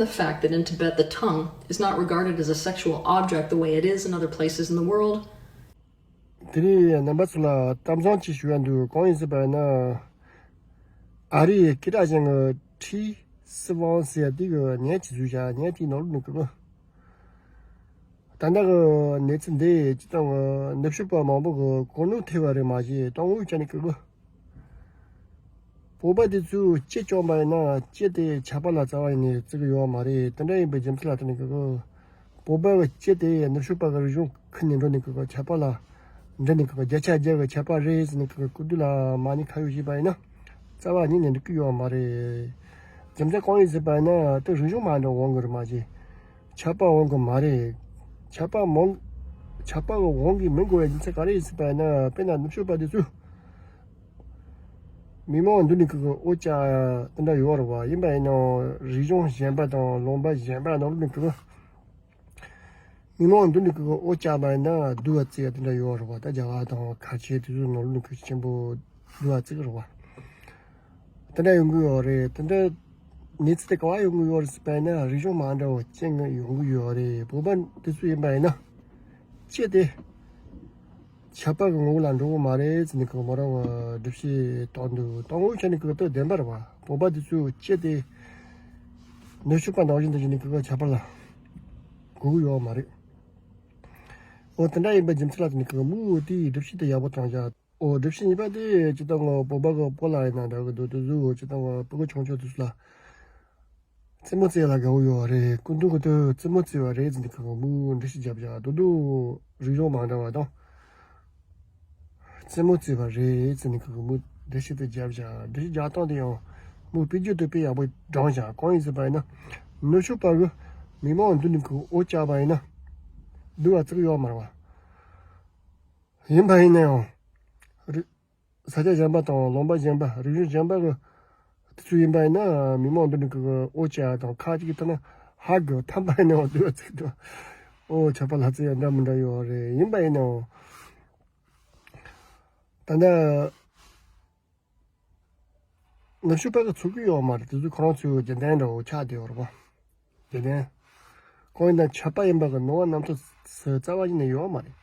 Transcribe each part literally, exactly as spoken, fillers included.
The fact that in Tibet the tongue is not regarded as a sexual object the way it is in other places in the world. དེ་རིང་རྣམ་པ་ཚོ་ལ་གཏམ་བཟང་ཅིག་ཞུ་ཡ་འདུག་གང་ཡིན་ཟེར་བ་ཡིན་ན། ཨ་རིའི་སྐད་གྲགས་ཅན་གྱི་ཁྲི་སི་ཝང་ཟེར་ཡ་དེ་གི་བརྙན་ཅིག་བཟོས་བཞག་བརྙན་དེའི་ནང་ལོགས་ནས་གི། ད་ལྟ་གི་གནས་ཚུལ་འདི་སྤྱིར་བཏང་གི་ནུབ་ཕྱོགས་པ་མང་པོ་གི་གོ་གནོད་ཐེབས་པ་རེད་མ་གཞི་དང་འོས་ཆ་ནས་གི་གི། བོད་པ་དེ་ཚོས་ལྕེ་བཅོམ་པ་ཡིན་ན་ལྕེ་དེ་ཆད་པ་ལ་རྩ་བ་ཡིན་ནས་བརྩི་གི་ཡོད་མ་རེད། དེ་འདྲ་ཡིན་པའི་རྒྱུ་མཚན་ལ་བརྟེན་ནས་གི་གི། བོད་པ་གི་ལྕེ་དེ་ནུབ་ཕྱོགས་པ་གི་རིག་གཞུང་ཁུར་ནས་འགྲོ་ནས་གི་གི་ཆད་པ་ལ་འགྲིལ་ནས་གི་གི་བརྒྱ་ཆ་བརྒྱ་གི་ཆད་པ་རེད་ཟེར་ནས་གི་གི་སྐུ་དུས་ལ་མ་ཎི་ཁ་ཡོད་བྱས་པ་ཡིན་ན་རྩ་བ་ཉིད་ནས་འགྲིག་གི་ཡོད་མ་རེད། རྒྱུ་མཚན་གང་ཡིན་ཟེར་བ་ཡིན་ན་དེ་རིག་གཞུང་མ་འདྲ་འོང་གི་རེད་མ་གཞི། ཆད་པ་འོང་གི་མ་རེད། ཆད་པ་མང་། ཆད་པ་འོང་གི་མི་དགོས་པའི་རྒྱུ་མཚན་ག་རེ་ཡིན་ཟེར་བ་ཡིན་ན་དཔེར་ན་ནུབ་ཕྱོགས་པ་དེ་ཚོས་མི་མང་མདུན་ནས་གི་གི་འོ་ཅག་དེ་འདྲ་ཡོད་རེད་བ། ཡིན་པ་ཡིན་ནའང་རིག་གཞུང་གཞན་པ་དང་ལུང་པ་གཞན་པ་ནང་ལོགས་ནས་གི་གི་མི་མང་མདུན་ནས་གི་གི་འོ་ཅག་པ་ཡིན་ན་སྡུག་པ་བརྩི་ཡ་དེ་འདྲ་ཡོད་རེད་བ། ད་རྒྱ་གར་དང་ཁ་ཆེ་དེ་ཚོའི་ནང་ལོགས་ནས་གི་ཆེན་པོ་སྡུག་པ་བརྩི་གི་རེད་བ། དེ་འདྲ་ཡོང་གི་ཡོད་རེད། དེ་འདྲ་གནས་ཚུལ་དེ་ག་བ་ཡོང་གི་ཡོད་རེད་ཟེར་བ་ཡིན་ན་རིག་གཞུང་མ་འདྲ་བ་རྐྱེན་གྱིས་ཡོང་གི་ཡོད་རེད། བོད་པ་དེ་ཚོ་ཡིན་པ་ཡིན་ན་ལྕེ་དེ་ཆད་པ་གི་ངོ་བོ་ལ་འགྲོ་གི་མ་རེད་ཟེར་ནས་གི་མོ་རང་གི་སྒྲུབ་བྱེད་བཏང་འདུག་དང་འོས་ཆ་ནས་གི་དེ་བདེན་པ་རེད་བ། བོད་པ་དེ་ཚོའི་ལྕེ་དེ་ནུབ་ཕྱོགས་པ་ནང་བཞིན་དུ་བྱས་ནས་གི་ཆད་པ་ལ་གོ་གི་ཡོད་མ་རེད། འོ་དེ་འདྲ་ཡིན་པའི་རྒྱུ་མཚན་ལ་བརྟེན་ནས་གི་མོས་དེའི་སྒྲུབ་བྱེད་དེ་ཡག་པོ་བཏང་བཞག་འོ་སྒྲུབ་བྱེད་གཉིས་པ་དེ་སྤྱིར་བཏང་ངོ་བོད་པ་གི་སྤོ་ལགས་ཡིན་ན་འདྲ་གི་འདུག་དེ་ཚོ་སྤྱིར་བཏང་ངོ་སྤུ་གུ་ཆུང་ཆུང་དེ་ཚོ་ལ་རྩེད་མོ་རྩེ་ལ་དགའ་བོ་ཡོད་རེད། སྐུ་མདུན་གི་དུ་རྩེད་མོ་རྩེ་བ་རེད་ཟེར་ནས་གི་མོས་འགྲེལ་བཤད་བརྒྱབ་བཞག་དོ་དོ་རིག་གཞུང་མ་འདྲ་བ་དང་རྩེད་མོ་རྩེ་བ་རེད་ཟེར་ནས་གི་མོས་འགྲེལ་བཤད་དེ་བརྒྱབ་བཞག་འགྲེལ་བཤད་རྒྱག་སྟངས་དེ་ཡང་མོས་དཔེ་བརྗོད་དེ་དཔེ་ཡག་པོ་དྲངས་བཞག་གང་ཡིན་ཟེར་བ་ཡིན་ན་ནུབ་ཕྱོགས་པ་གི་མི་མང་མདུན་ནས་གི་འོ་བཅག་པ་ཡིན་ན་སྡུག་པ་བརྩི་གི་ཡོད་མ་རེད་བ། ཡིན་པ་ཡིན་ན་ཡང་། རི། ས་ཆ་གཞན་པ་དང་ལུང་པ་གཞན་པ་རིག་གཞུང་གཞན་པ་གི་དེ་ཚོ་ཡིན་པ་ཡིན་ན་མི་མང་འདི་འདྲ་གི་འོ་བཅག་དང་ཁ་ཅིག་གི་ཐད་ན་ཧ་གི་ཐམ་པ་ཡིན་ན་འོ་དེ་བ་ཚིག་དང་འོ་ཆད་པ་ལ་ཚིག་ཡང་འདྲ་མི་འདྲ་ཡོད་རེད། ཡིན་པ་ཡིན་ནའང་ད་ལྟ་ནུབ་ཕྱོགས་པ་གི་ཚུགས་ཀྱི་ཡོད་མ་རེད། དེ་ཚོ་ཁོ་རང་ཚོའི་རྒྱུན་ལྡན་འདྲ་བོ་ཆགས་བསྡད་ཡོད་རེད་པ། དེ་ནས་ཁོང་ཡིན་ན་ཆད་པ་ཡིན་པ་གི་ནོར་བ་རྣམ་ཐོས་སུ་རྩ་བ་ཉིད་ནས་ཡོད་མ་རེད།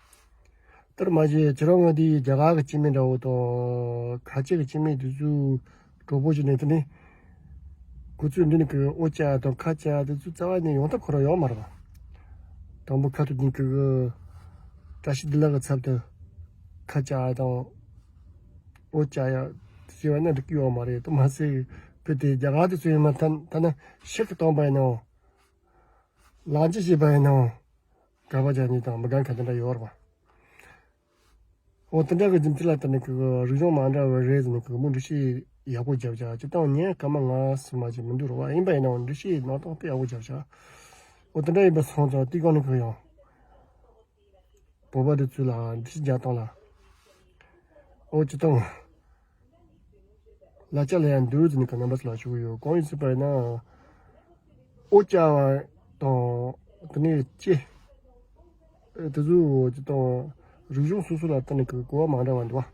དེར་མ་ཟད་ཁྱེད་རང་ངོས་དེའི་རྒྱ་གར་གི་སྐྱེ་དམན་འདྲ་བོ་དང་ཁ་ཆེ་གི་སྐྱེ་དམན་དེ་ཚོའི་གྲོགས་པོ་ཞིག་ནས་དེ་ནས་ཁོ་ཚོས་འདི་ནས་གི་འོ་བཅག་དང་ཁ་བཅག་དེ་ཚོ་རྩ་བ་ནས་ཡོང་ཐབས་ཁོ་རང་ཡོད་མ་རེད་པ། དང་པོ་ཁ་ཐུག་ནས་གི་བཀྲ་ཤིས་བདེ་ལེགས་ཀྱི་ཚབ་ཏུ་ཁ་བཅག་དང་འོ་བཅག་ཡ་ཞེས་པ་ན་འགྲིག་གི་ཡོད་མ་རེད། དེ་མ་ཟད་བོད་དེ་རྒྱ་གར་དེ་ཚོ་ཡིན་མ་ཐ་ཐ་ན་ཤིག་གི་སྟོན་པ་ཡིན་ནའང་། ལག་འཇུ་བྱས་པ་ཡིན་ནའང་དགག་པ་རྒྱག་མཁན་དང་མི་དགའ་མཁན་དེ་འདྲ་ཡོད་རེད་པ། འོ་དེ་འདྲ་གི་རྒྱུ་མཚན་ལ་བརྟེན་ནས་གི་རིག་གཞུང་མ་འདྲ་བ་རེད་ཟེར་ནས་གི་མོས་འགྲེལ་བཤད་ཡག་པོ་བརྒྱབ་བཞག་སྤྱིར་བཏང་ཉན་སྐར་མ་ལྔ་ཙམ་མ་ཅིག་མི་འདུག་རེད་པ། ཡིན་པ་ཡིན་ནའང་འགྲེལ་བཤད་གནང་སྟངས་དཔེ་ཡག་པོ་བརྒྱབ་བཞག་འོ་དེ་འདྲ་ཡིན་པ་སོང་ཙང་དེའི་སྒང་ནས་གི་ཡང་བོད་པ་དེ་ཚོ་ལ་འགྲེལ་བཤད་རྒྱག་སྟངས་ལ་འོ་སྤྱིར་བཏང་ལ་ཅག་ལ་ཡང་འདུག་ཟེར་ནས་གི་རྣམ་པ་ཚོ་ལ་ཞུ་གི་ཡོད། གང་ཡིན་ཟེར་བ་ཡིན་ན། འོ་བཅག་པ་དང་དེ་ནས་ལྕེ། དེ་ཚོ་ཅི་དང་རིག་གཞུང་སོ་སོ་ལ་བརྟེན་ནས་གི་གོ་བ་མ་འདྲ་བ་འདུག་པ།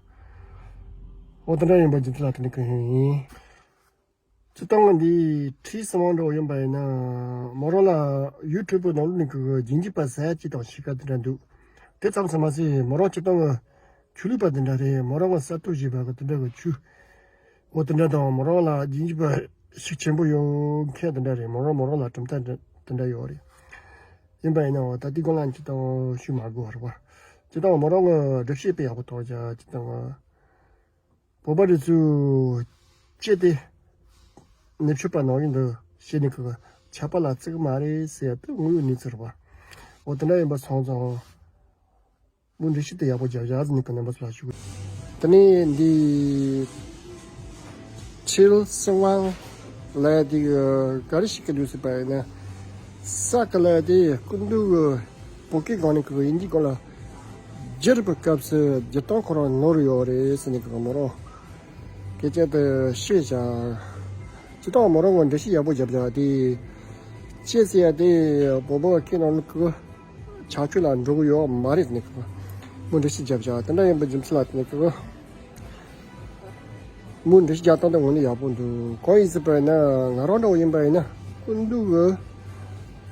འོ་དེ་འདྲ་ཡིན་པ་རྒྱུ་མཚན་ལ་བརྟེན་ནས་གི་ཡིན། སྤྱིར་བཏང་འདི་ཁྲི་སི་ཝང་འདྲ་བོ་ཡིན་པ་ཡིན་ན་མོ་རང་ལ་ཡུ་ཊུབ་ནང་ལོགས་ནས་གི་རྒྱུན་འགྱུར་པ་ཟེར་ཅིག་དང་ཞིག་ག་དེ་འདྲ་འདུག་དེ་ཙམ་ཙམ་མ་ཟད་མོ་རང་སྤྱིར་བཏང་གི་ཆོས་ལུགས་པ་དེ་འདྲ་རེད། མོ་རང་གི་གསར་གཏོད་བྱས་པ་གི་དེ་འདྲ་གི་ཆོས། འོ་དེ་འདྲ་དང་མོ་རང་ལ་རྒྱུན་འགྱུར་པ་ཤུགས་ཆེན་པོ་ཡོད་མཁན་དེ་འདྲ་རེད། མོ་རང་མོ་རང་ལ་གྲུབ་མཐའ་དེ་འདྲ་ཡོད་རེད། ཡིན་པ་ཡིན་ནའང་ད་དེའི་སྒང་ལ་སྤྱིར་བཏང་ཞུ་མ་དགོས་པ་རེད་པ། སྤྱིར་བཏང་མོ་རང་གི་འགྲེལ་བཤད་དཔེ་ཡག་པོ་གཏོང་བྱ་སྤྱིར་བཏང་བོད་པ་དེ་ཚོས་ལྕེ་དེ་ནུབ་ཕྱོགས་པ་ནང་བཞིན་དུ་བྱས་ནས་གི་ཆད་པ་ལ་བརྩི་གི་མ་རེད་ཟེར་ཡ་དེ་དངོས་ཡོད་གནས་ཚུལ་རེད་པ། འོ་དེ་འདྲ་ཡིན་པ་སོང་ཙང་མོས་འགྲེལ་བཤད་དེ་ཡག་པོ་རྒྱབ་བཞག་ཟེར་ནས་གི་རྣམ་པ་ཚོ་ལ་ཞུ་གི། དེ་ནས་འདི་ཁྲི་སི་ཝང་ལབ་ཡ་དེ་གི་ག་རེ་བཤད་གི་འདུག་ཟེར་བ་ཡིན་ན། ས་ག་ལབ་ཡ་དེ་སྐུ་མདུན་གི་བོད་སྐད་སྒང་ནས་གི་དབྱིན་ཇིའི་སྒང་ལ་བསྒྱུར་བའི་སྐབས་སུ་བསྒྱུར་སྟངས་ཁོ་རང་ནོར་ཡོད་རེད་ཟེར་ནས་གི་མོ་རང་སྐད་ཆ་དེ་བཤད་བཞག་སྤྱིར་བཏང་མོ་རང་གི་འགྲེལ་བཤད་ཡག་པོ་རྒྱབ་བཞག་དེ་ལྕེ་ཟེར་ཡ་དེ་བོད་པ་སྐད་ནང་ལ་གི་ཆག་ཆོས་ལ་འགྲོ་གི་ཡོད་མ་རེད་ཟེར་ནས་གི་མོས་འགྲེལ་བཤད་རྒྱབ་བཞག་དེ་འདྲ་ཡིན་པའི་རྒྱུ་མཚན་ལ་བརྟེན་ནས་གི་མོས་འགྲེལ་བཤད་རྒྱག་སྟངས་དེ་དངོས་གནས་ཡག་པོ་འདུག་གང་ཡིན་ཟེར་བ་ཡིན་ན་ང་རང་འདྲ་བོ་ཡིན་པ་ཡིན་ན་སྐུ་མདུན་གི་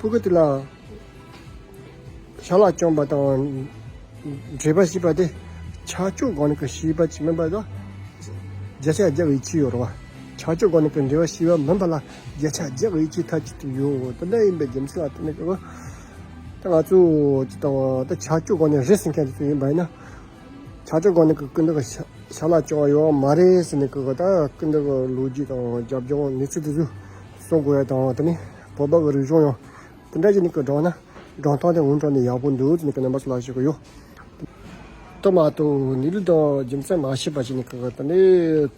ཕྲུ་གུ་དེ་ལ་ཞལ་ལག་བཅངས་པ་དང་འབྲེལ་བ་བྱས་པ་དེ་ཆ་འཇོག་སྒང་ནས་ཀྱི་བྱས་པ་ཅིག་མིན་པ་དང་། བརྒྱ་ཆ་བརྒྱ་ཡིད་ཆེས་ཡོད་རེད་བ། ཆ་འཇོག་སྒང་ནས་ཀྱི་འབྲེལ་བ་བྱས་པ་མིན་པ་ལ་བརྒྱ་ཆ་བརྒྱ་ཡིད་ཆེས་མཐའ་གཅིག་ཏུ་ཡོད། དེ་འདྲ་ཡིན་པའི་རྒྱུ་མཚན་ལ་བརྟེན་ནས་ཀྱི། ད་ང་ཚོ་ཅི་ལྟ་བུ་ད་ཆ་འཇོག་སྒང་ནས་རེད་ཟེར་མཁན་དེ་ཚོ་ཡིན་པ་ཡིན་ན། ཆ་འཇོག་སྒང་ནས་ཀྱི་སྐུ་མདུན་གྱི་ཞལ་ལག་བཅངས་པ་ཡོད་མ་རེད་ཟེར་ནས་ཀྱི། ད་སྐུ་མདུན་གྱི་ལོ་རྒྱུས་དང་རྒྱབ་ལྗོངས་གནས་ཚུལ་དེ་ཚོ་གསུང་དགོས་ཡ་དང་། དེ་ནས་བོད་པ་གི་རིག་གཞུང་ཡང་དེ་འདྲ་བྱས་ནས་ཀྱི་བསྒྲགས་ན་སྒྲུང་གཏམ་དེ་འུར་འགྲོ་ནས་ཡག་པོ་འདུག་ཟེར་ནས་ཀྱི་རྣམ་པ་ཚོ་ལ་ཞུ་གི་ཡོད། དེ་མ་གཏོགས་གནས་ལུགས་དང་རྒྱུ་མཚན་མ་ཤེས་པ་བྱས་ནས་ཀྱི། དེ་ནས་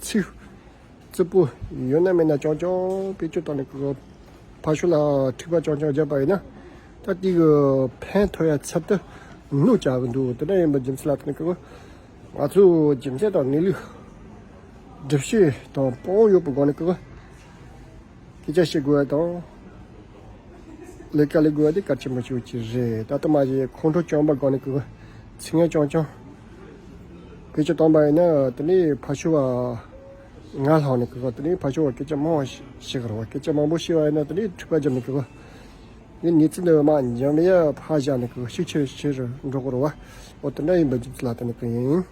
ཚིག་རྩུབ་པོ་ཡོད་ན་མེད་ན་རྐྱང་རྐྱང་བེད་སྤྱོད་བཏང་ནས་ཀྱི་ཕར་ཕྱོགས་ལ་འཁྲུག་པ་རྐྱང་རྐྱང་བརྒྱབ་པ་ཡིན་ན། ད་དེ་གི་ཕན་ཐོགས་ཡ་ཚབ་ཏུ་གནོད་བྱ་གི་འདུག་དེ་འདྲ་ཡིན་པའི་རྒྱུ་མཚན་ལ་བརྟེན་ནས་ཀྱི། ང་ཚོས་རྒྱུ་མཚན་དང་གནས་ལུགས་སྒྲུབ་བྱེད་དང་དཔང་ཡོད་པའི་སྒང་ནས་ཀྱི་སྐད་ཆ་བཤད་དགོས་པ་དང་། ལས་ཀ་ལས་དགོས་པ་དེ་གལ་ཆེན་པོ་ཞིག་ཅིག་རེད། ད་ལྟ་མ་ཞིག་ཁོང་ཁྲོ་བཅངས་པའི་སྒང་ནས་ཀྱི་ཚིག་ངན་རྐྱང་རྐྱང་བེད་སྤྱོད་བཏང་པ་ཡིན་ན། དེ་ནས་ཕར་ཕྱོགས་པ་ང་ལྷག་ནས་ཀྱི། དེ་ནས་ཕར་ཕྱོགས་པ་སྐད་ཆ་མང་བ་བཤད་ཀྱི་རེད་བ། སྐད་ཆ་མང་པོ་བཤད་པ་ཡིན་ན་དེ་ནས་འཁྲུག་པ་བརྒྱབ་ནས་ཀྱི། ངས་གནས་ཚུལ་འདི་མར་འཇམ་ཡ་ཕར་བཞག་ནས་ཀྱི་ཤུགས་ཆེ་ཆེ་རུ་འགྲོ་གི་རེད་བ། འོ་དེ་འདྲ་ཡིན་པའི་རྒྱུ་མཚན་ལ་བརྟེན་ནས་ཀྱི་ཡིན།